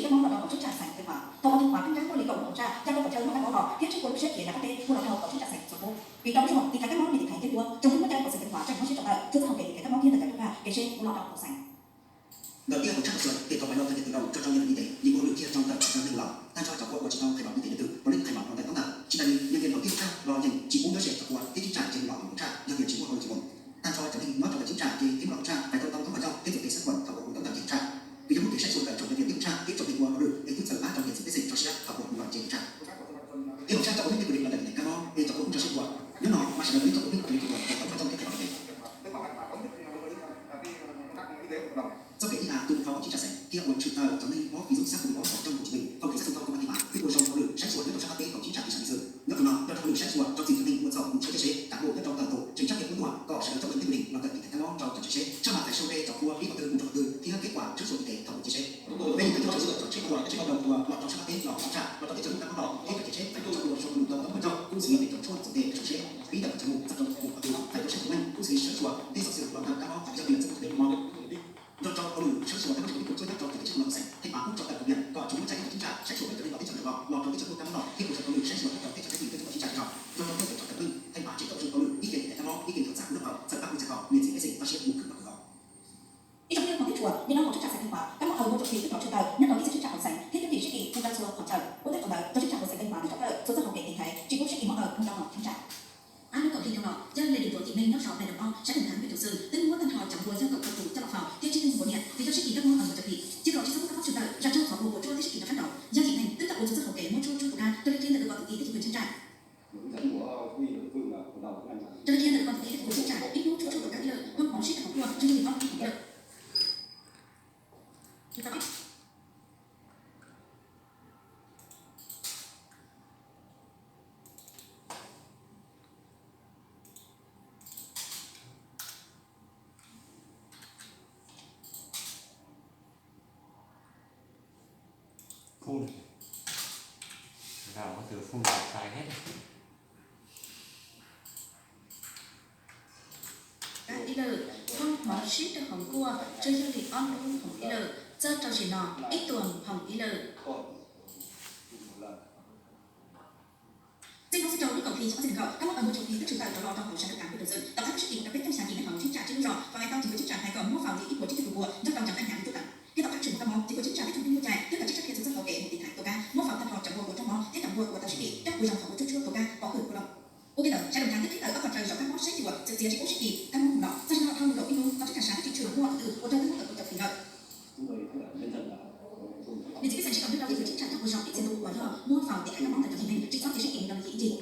Kab mob los rau hauv tsev kab mob xeev Teev Huas. Thaum ua Teev Huas pheej nrab muaj li kaum lub hauv tsaj, yog rau pawg chaw muaj kab mob los thiab tsis ua lub siab khiav nrhiav kab teb muaj los rau hauv tsev kab mob li tim thaiv kab mob li tim thaiv kev ua, tsoom fwv muaj cai hauv xeev Teev Huas tseem muab siab rau ntawm txhua txoj hau kev nrhiav kab mob thiab ntawm cov tub rog kev seb muaj los rau hauv xeev. Ntawm tiaj hauv tsab Pov Xuas, tes tau pais lo tau yam tus rau tso rau yam li tes, li ua hauj lwm kiag rau ntawm txhua chaw neeg los tag nrho cov qhua uas tsis tau qhia los li tes li tus, puav leej qhia los rau ntawm taub ntawv. Tsis tas li, yog tias hauv tiaj hauv tsaj los yeej tsis pub nyob ze cov qhua thiab ceeb tsam ces mus los hauv tsaj, yog tias tsis muaj hauj lwm ces mus. Tag nrho cov neeg nyob rau ntawm ceeb tsam ces thiaj mus los hauv tsaj, pais tau tau taub hau coj thiab txuas tes xab khuam thaum uas mus taub ntawv kiag hauv tsaj. Vim yog muaj kev saib xyuas ntawm tsoom cov tias tiaj hauv tsaj thiab tsoom neeg ua hauj lwm es twb txawm pab rau niam txiv pej xeem tso siab thaum uas mus los ntsia hauv tsaj. Tiaj hauv tsaj coj ua neej tej tus li los ntawm tus niam kab mob es cov qhua kuj tso siab ua. Nyob no mas sawv daws kuj tau ua neej rau li tus uas tau taub hau coj thiab qhia los tes. Txoj kev ib a tu dhau hauv ceeb tsam xeev thiab ua tshwm tawm cov neeg mob virus SARS-CoV-hai hauv coob hauv tsev neeg, hauv kev sab xu tau koo a ti mas twb ua zoo hauj lwm saib xyuas nyob rau sab qab teb hauv ceeb tsam Vis Xas Vis Xwm. Nyob rau no yog rau hauj lwm saib xyuas rau txim cov neeg ua txhaum mus tshawb thiab seb cam ua nyob rau tawm tus tseem tsab kiag ua tuaj kom sawv daws coj ua neej tej tus li los ntawm tim thaiv kab mob rau cov tsev seb tshaj mam txais sau rau cov qhua ib qhov twg mus rau qhov twg thiab kev ua tshwm txhua tiv tes thaum ua tsev seb. Peb yeej tau coj saib xyuas tsoom tsheej qhua thiab tsev neeg ua los rau sab qab teb los hauv tsaj los rau tej chaw muaj kab mob los thiab cov tsev seb feem cov qhua zoo mus rau lwm tus tau kab mob coj kuj xws li pem tsoom tshuaj txuas tes rau seb pib ntawm cov chaw mus txog rau mus qhov twg feem rau seb tus neeg kuj xws li sawv tshuas tej xov xwm los ntawm kab mob yog li lawm txog tus pem mob. Nrog rau hauj lwm saib xyuas kab mob tseem pib ua tsuaj nyob rau cov tsev neeg los xeev, Theej Av kuj tso tawm tus yam kom tsoom muaj cai nyob rau ceeb tsam saib xyuas peb cov neeg los teb chaws lawm los rau tej chaw muaj kab mob los thiab ua zoo hauj lwm saib xyuas nyob rau tej chaw teb chaws teb chaws tsis tsam rau. Nrog rau tej chaw teb chaws tawm meej, Theej Av tseem tau ua zoo hauj lwm ib ke tiv thaiv kab mob ib ke thauj txam ua lub hauv txawm pab ua txhais kom niam txiv pej xeem tau siab mus khwv los khwv los. Ib tsoom phooj ywg hmov thiab tshua, nim no hauv tseeb tsam xeev Theej Av kab mob aw muaj tsoom fwv twb tau tshwm tawm nyob rau ib txhia tseeb tsam hauv xeev thiab cov tim siab kis mus rau txhua qhov chaw. Ua ntej thaum ntawd cov tseeb tsam hauv xeev Theej Av tau tawm txhua txoj hauv kev tiv thaiv tsis pub siab kis mob aw mus rau hauv tseeb tsam. Ab lub kaum hli dhau los yog Lee Dum Tuam Cim Neej nyob saum Nais Doom Ob sab Nais Tham Vij Tuam Xwm twb muab tag nrho cov npua yog kaum rau tus coj los faus thiab tsib leeg npua niam vim yog siab kis kab mob aw muaj tsoom fwv. Thiab los tsis txhob muab kab mob tshwm tawm zaj tshuaj txhob ua puas tsuaj thiab siab kis rov qab nraus. Yog Cim Neej twb tau ua txhua txoj hauv kev muab tshuaj tshuaj tus kab raws li qhia ntawm kev kos tus tij thiab cov neeg tseeb tsam. Raws li qhia ntawm kev kos tus tij thiab cov neeg tseeb tsam ib hnub tshuaj tshuaj tus kab ib lawm, muab hmoov sib rau hauv kuaj tshuaj yog li ob lub hmoov ib lawm. Ib lawm, muab hmoov sib rau hauv kuaj tshuaj yog li ob lub hmoov ib lawm, txog rau zim no ib tuam hmoov ib lawm. Txij hnub xya rau lub kaum hli xyoo ob txhiab nees nkaum, kab mob aw muaj tsoom fwv twb tshwm tawm rov los rau hauv sab Nais Tham Vij Tuam Xwm. Tom qab lub siab kis mus rau peb caug xya yim neeg hauv tseeb tsam tsib lub zos, fais tau cov tseeb tsam hais kom muab faus li ib puas tsib caug tus npua nyob rau cov qab nyam li tuaj tawm. Thiab tom qab tswm mus kab mob, cov tseeb tsam thiab tsoom fwv muaj cai twb tau tsib tsab kiag txhua txoj hauv kev mus tiv thaiv tua kab, muab faus tag nrho cov npua uas rau hmob thiab cov npua uas tau siab kis coj ua zoo thaum ua tshuaj tshuaj tua kab pov hwm ua loj. Ua ke ntawd, sawv daws nrhiav thiab qhib tawm ob qhov chaw zov kab mob saib xyuas txawv txiav tsis pub siab kis kab mob mus los. Txog hnub no dhau kaum ib hnub, cov tseeb tsam sav twb tsis tshwm muaj qhov twg uas raug kab mob tawm ua cov fim lawm. Niam txiv pej xeem sib koom nyob rau ib txhia tseeb tsam coj ua zoo ib txhia ntu uas yog muab faus tiv thaiv kab mob ntawm cov fim neeg tsis txhob cia siab kis mus rau niam txiv ib ncig.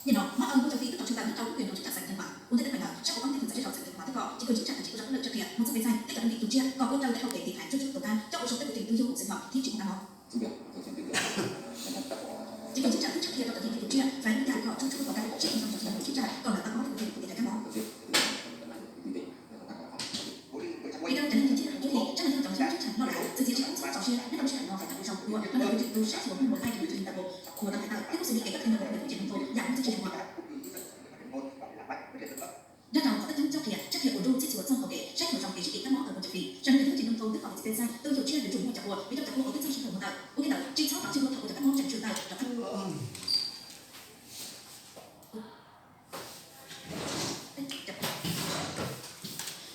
Nim no, mob aw muaj tsoom fwv twb tau tshwm tawm nyob rau ub ke hauv tseeb tsam xeev Theej Av. Ua ntej teeb meem ntawd, sab ua ob ntej tus txawv zej zos xeev Theej Av twb kom cov koom tseeb tsam tau tsis ua zoo ib lwm tshaj qhia mus txog peb txaij thiab cov leej tij tu tsiaj kom ua raws tej hau kev tiv thaiv tshuaj tshuaj tua kab coj ua zoo tej tus tseem twg yog mus xeev hom thiab tsis muaj kab mob. Cov koom tseeb tsam twb tshaj qhia rau cov neeg tu tsiaj fais lub caij kom tshuaj tshuaj tua kab tsis ua zoo rau cov neeg tu tsiaj kom lawv tau mob thiab tus tsiaj tiv thaiv kab mob. Vim rau cov neeg tu tsiaj hais cuab li, tsab no yog cov koom tseeb tsam loj lawm, txawv txiav tsis pub txhob txaus siab, nyob rau lub sij hawm no feem cov ua zoo ua, nrog tus tswv tu saib xyuas muaj npua thaij rau lub tswv yim ntawm hu uas tau hais tawm thiab kuj xws li kev coj tiv thaiv npua hu uas yam muaj txiaj ntsig zoo no. Nrog rau qhov tseeb coj qhia, tshaj qhia ua nruj txhij txhua txog hauv kev saib xyuas zoo kev siab kis kab mob aw muaj cov fim, sawv daws nrog cov neeg tu twb kom niam txiv pej xeem tu yus tsiaj yuav tsum muaj cov ua, vim rau cov ua tau twb txog sij hawm mus tawm. Ua ke ntawd, tsis txhob faus txij npua thaum uas cov kab mob tseem tshwm tawm rov qab.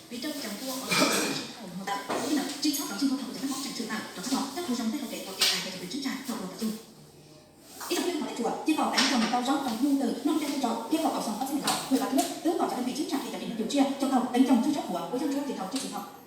Vim rau cov npua uas tau sij hawm mus tawm, ua ke ntawd, tsis txhob faus txij npua thaum uas cov kab mob tseem tshwm tawm rov qab los, coj ua zoo tej hau kev ua kev cai rau cov neeg tseeb tsam thaum ua nrog yug. Ib tsoom phooj ywg hmov thiab tshua, thiab tau pais nyob rau mus tau zoo rau hnub twg noj hnub caij ntuj rau thiab kaum tau xyoo ob txhiab nees nkaum, hwm Vam Thwb twb kom cov leej txiv tseeb tsam thiab cov tim neeg tu tsiaj rau tau teev coob txog tsob puav uas yog tsob tiv thaiv tshuaj txhim hom.